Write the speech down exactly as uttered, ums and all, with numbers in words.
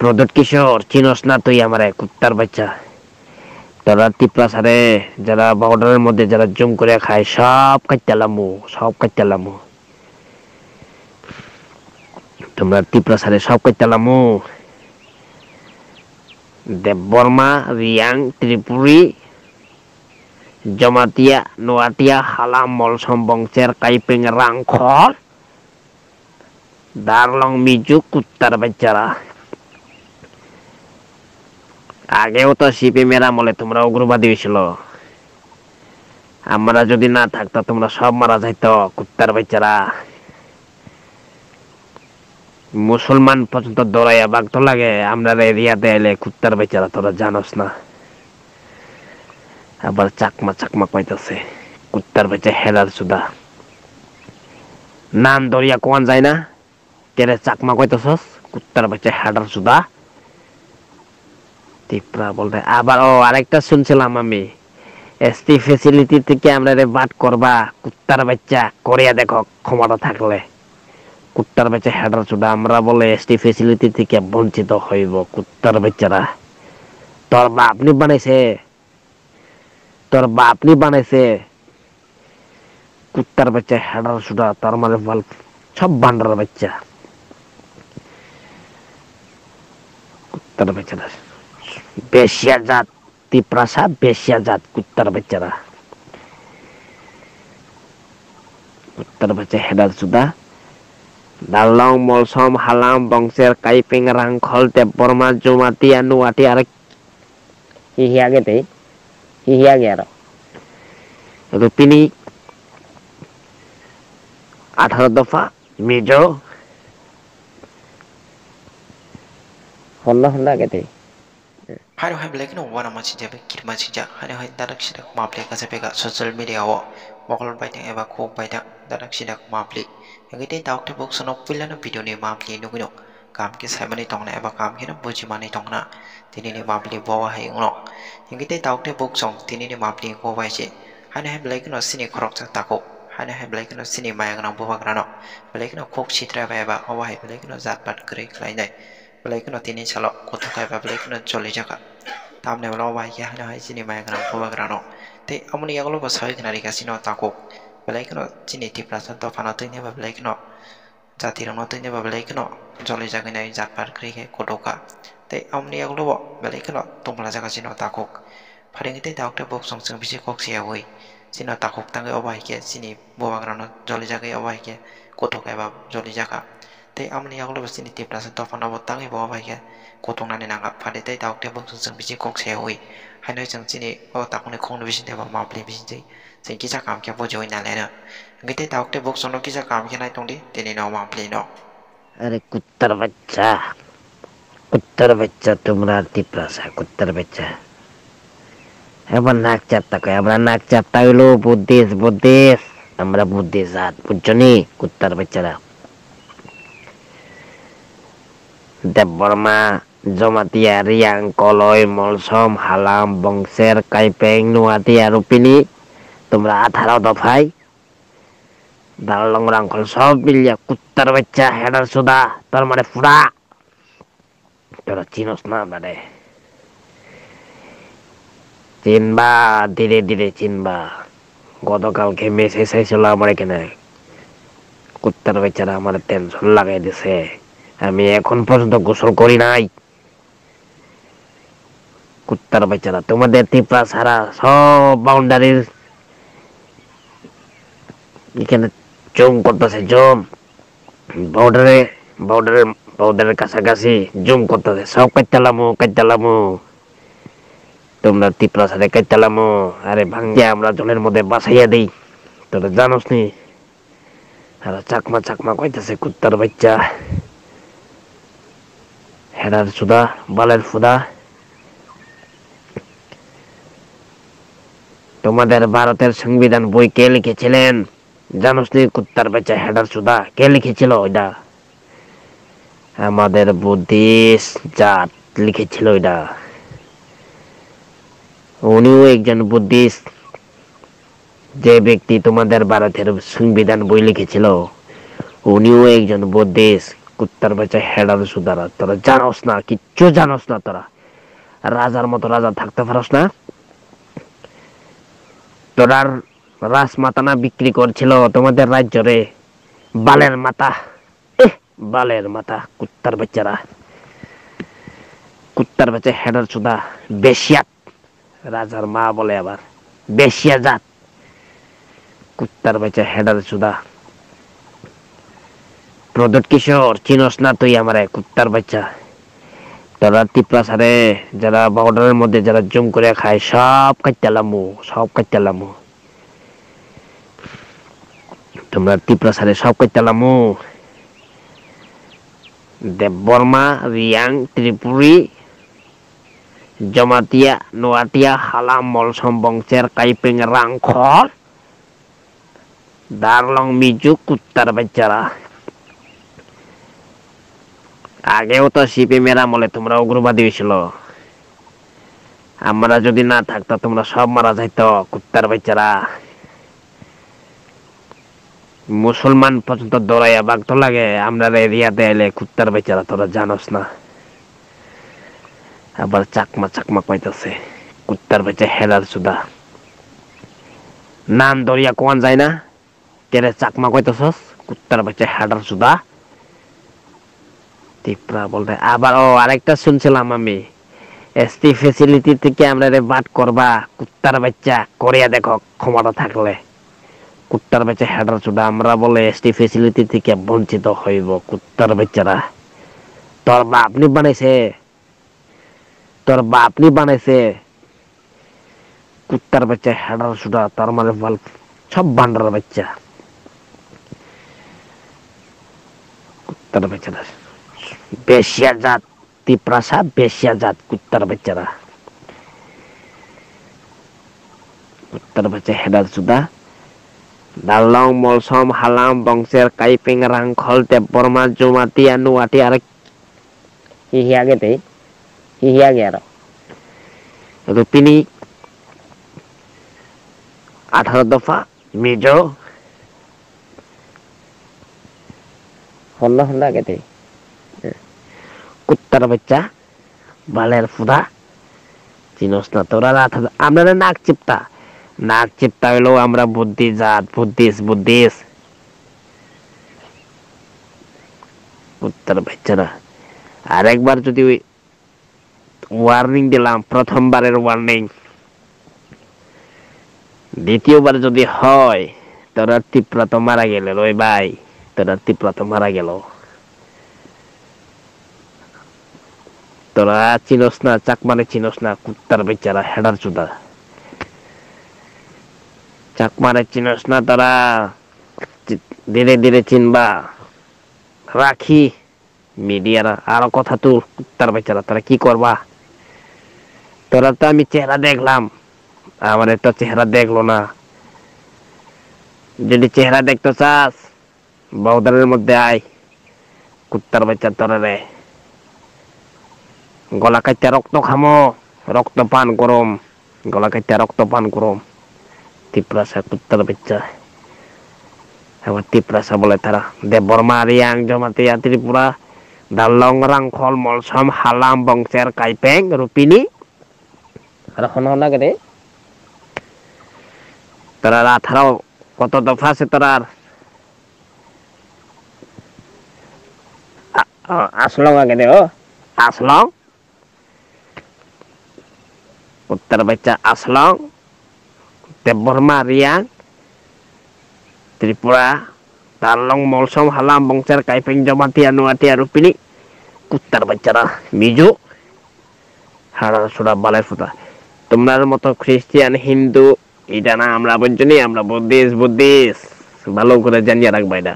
Prodot Kishore, chinos na twi amare, kuttar bachcha. Tara Tiprasa re, jara border er moddhe jara jum kore khai, sob katta lamu, sob katta lamu. Tumra Tiprasa re sob katta lamu. Debbarma, Riyang, Tripuri, Jomatia, Nuatia, Hala, Molsom, Bongcher, Kaipeng, Rangkhol, Darlong, Mijuk, kuttar bachchara. Ageo to C P M er amole tumra ugrobadi hoichilo. Amra jodi na thakto tumra sob mara jaito, kuttar bachchara. Musulman porjonto doraya bagto lage, amra area de ele kuttar bachchara tora janos na. Abar chakma chakma koitose, kuttar bachcha hedar suda. Nan doria kuan jaina, tere chakma koitosos, kuttar bachcha hedar suda. Tipra bolte abar o arekta sunchilam ami, S T facility theke amrare bad korba, kuttar bachcha, koriya dekho, khomota thakle. Kuttar bachcha hedar suda, amra bole S T facility theke bonchito hoibo, kuttar bachchara. Tor bapni banaise, tor bapni banaise. Kuttar bachcha hedar suda, tar mane bal sob bandar bachcha. Kuttar bachcha da. Besiya jat, Tiprasa besiya jat, kuttar bachchara. Kuttar bachcha hedar suda. Darlong, Molsom, Halam, Bongcher, Kaipeng, Rangkhol, Debbarma, Jamatia, Nuatia, aro Hi hi age tei? Hi hi age aro? Rupini, atharo dopha, Mizo. Honno honno age tei? Haino hai belai kheno uanama sijak bai kirma sijak. Haino hai dadak sidak mapli kaisa bega social media o mokol baithang eba khuk baithang dadak sidak mapli. Hingke tei tabuk tei buksono puilano video ni mapli nugwino. Kaham khe saimani tongna eba kaham kheno bujimani tongna tinini mapli bowa hai wngno. Hingke tei tabuk tei bukchong tinini mapli bowa hai se. Haino hai belai kheno chini khoroksa takhuk. Haino hai belai kheno chini maya gwnang bubagrano. Belai kheno khuk sitra bai eba obo hai belai kheno jat pat kwrwi khlainai. Belai kheno tini salo kuthuk kaiba belai kheno cholijakha. Tamni ulo obo hai khe haino hai chini maya gwnang bubagrano. Tei amoni yagulo bo sawi khna rikha chini o takhuk. Belai kheno chini Tiprasa dophano twi naiba belai kheno jatirokno twi naiba belai kheno jolijagwi nai jat par kwrwi khe kuthuk kha. Tei amoni yagulo bo belai kheno tongmalajakha chini o takhuk. Pharing tei tabuk tei bukchong chwng bisi kok siyawi chini o takhuk tangwi obo hai khe chini bubagrano jolijagwi obo hai khe kuthuk kaiba jolijakha. Tei amoni yagulo bo chini Tiprasa dophano bo tangwi bo obo hai khe kuthuknani nangkha. Phari tei tabuk tei bukchong chwng bisi kok siyawi haino chwng chini o takhukni khukni bisingtwi bo mapli bisingtwi chwng kisa kaham khe bujiwi nalaino. Hwnkhe tei tabuk tei bukchongno kisa kaham khe nai tongdi tini no mapli no. Are kuttar bachcha, kuttar bachcha, tumra Tiprasa kuttar bachcha. Abo nakchar ta koi, amra nakchar ta hoilo Buddhist, Buddhist, amra Buddhist jat, bujjoni, kuttar bachchara. Debbarma, Jamatia, Riyang, Koloi, Molsom, Halam, Bongcher, Kaipeng, Nuatia, Rupini, tumra atharo dophai. Dalong rangkhol sob miliya kuttar bachcha hedar suda tor mane pura. Tora chinos na bade. Chinba, dire dire chinba. Gotokal khe message saisala amare kene. Kuttar bachchara amare tension lagai dise. Ami ekhon porjonto gosol kori nai. Kuttar bachchara, তোমাদের ত্রিপুরা সারা সব boundary এখানে জুম করতেছে, জুম। বর্ডারে, বর্ডারের, বর্ডারের কাছাকাছি জুম করতেছে। সব কাটতে লামু, কাটতে লামু। তোমরা ত্রিপুরা সাথে কাটতে লামু। আরে ভাঙ্গে আমরা জলের মধ্যে ভাসাইয়া দেই। তোরা জানোস নি? Aro chakma chakma koitase kuttar bachcha. Hedar suda, baler fuda. তোমাদের ভারতের সংবিধান বই কে লিখেছিলেন? জানোস নি kuttar bachcha hedar suda? কে লিখেছিল ওইটা? আমাদের বুদ্ধিস্ট জাত লিখেছিল এটা। উনিও একজন বুদ্ধিস্ট। যে ব্যক্তি তোমাদের ভারতের সংবিধান বই লিখেছিল, উনিও একজন Buddhist. Kuttar bacha hedar sudara, tora janos na, kichu janos na tora. Rajar moto raja thakte paros na. Torar rajmata na bikri korchilo tomader rajyore. Baler mata. Eh, baler mata, kuttar bachara. Kuttar bacha hedar suda, beshiyat. Rajar ma bole abar. Beshiyat jat. Kuttar bacha hedar suda. Pradyot Kishore, chinos na tui amare, kuttar bacha. Tora Tiprasa re, jara border er moddhe jara jum kore khai, sob katta lamu, sob katta lamu. Tomra Tiprasa re sob katta lamu. Debbarma, Riyang, Tripuri, Jamatia, Nuatia, Halam, Molsom, Bongcher, Kaipeng, Rangkhol, Darlong, Miju, kuttar bachara. Ageo to C P M er amole tomra ugrobadi hoichilo. Amra jodi na thakto tomra sob mara jaito, kuttar bachara. Musulman porjonto doraiya bak to lage, amra area de aile, kuttar bachara, tora janos na. Abar Chakma, Chakma koitase, kuttar bacha hedar suda. Nan doriya kuan jaina, tere Chakma koitasos, kuttar bacha hedar suda. Tipra bolte abar, o, arekta sunchilam ami, S T facility theke amrare bad korba, kuttar bachcha, koriya dekho, khomota thakle. Kuttar bachcha hedar suda, amra bole S T facility theke bonchito hoibo, kuttar bachchara. Tor bapni banaise, tor bapni banaise. Kuttar bachcha hedar suda, tar mane bal sob bandar bachcha. Kuttar bachcha da. Beshiyat jat, Tiprasa beshiyat jat, kuttar bachcha da. Kuttar bachcha hedar suda. Dalong, Molsom, Halam, Bongcher, Kaipeng, Rangkhol, Debbarma, Jamatia, Nuatia, aro Hi hi age tei? Hi hi age aro? Rupini atharo dopha, Mijo. Honda honda age tei. Kuttar bachcha, baler fuda. Chinos na tora, amra na nak chipta. Nak chipta hoilo amra Buddhi jat, Buddhist, Buddhist. Kuttar bachchara. Arekbar jodi warning dilam, prothom barer warning. Ditiyo bar jodi hoy, tora Tipra to mara gele roi bhai, tora Tipra to mara gelo. Tora chinos na, Chakmare chinos na, kuttar bachchara, hedar suda. Chakmare chinos na tora, chi-, dire dire chinba. Rakhi, media ra, aro kotha tu, kuttar bachchara, tora ki korba? Tora to ami chehra dekhlam, amare to chehra dekhlo na. Jodi chehra dekhto chas, Border er moddhe ai, kuttar bachcha torare. Gola katta rokto khamo, rokto pan gorom, gola katta rokto pan gorom. Tiprasa kuttar bachcha. Abo Tiprasa bole tara. Debbarma, Riyang, Jamatia, Tripura, Darlong, Rangkhol, Molsom, Halam, Bongcher, Kaipeng, Rupini. Aro hono hono gede. Tara ra tharo koto dopha se tara. A-, a-, Aslong age de o. Aslong. Uttar bachcha Aslong. Debbarma, Riyang. Tripura. Darlong, Molsom, Halam, Bongcher, Kaipeng, Jamatia, Nuatia, Rupini. Kuttar bachchara. Mijo. Hara sura balai futa. Tomrar moto Christian, Hindu, এটা না আমরা বুঝছি নি, আমরা Buddhist, Buddhist. ভালো করে জানিয়ে রাখবা এটা।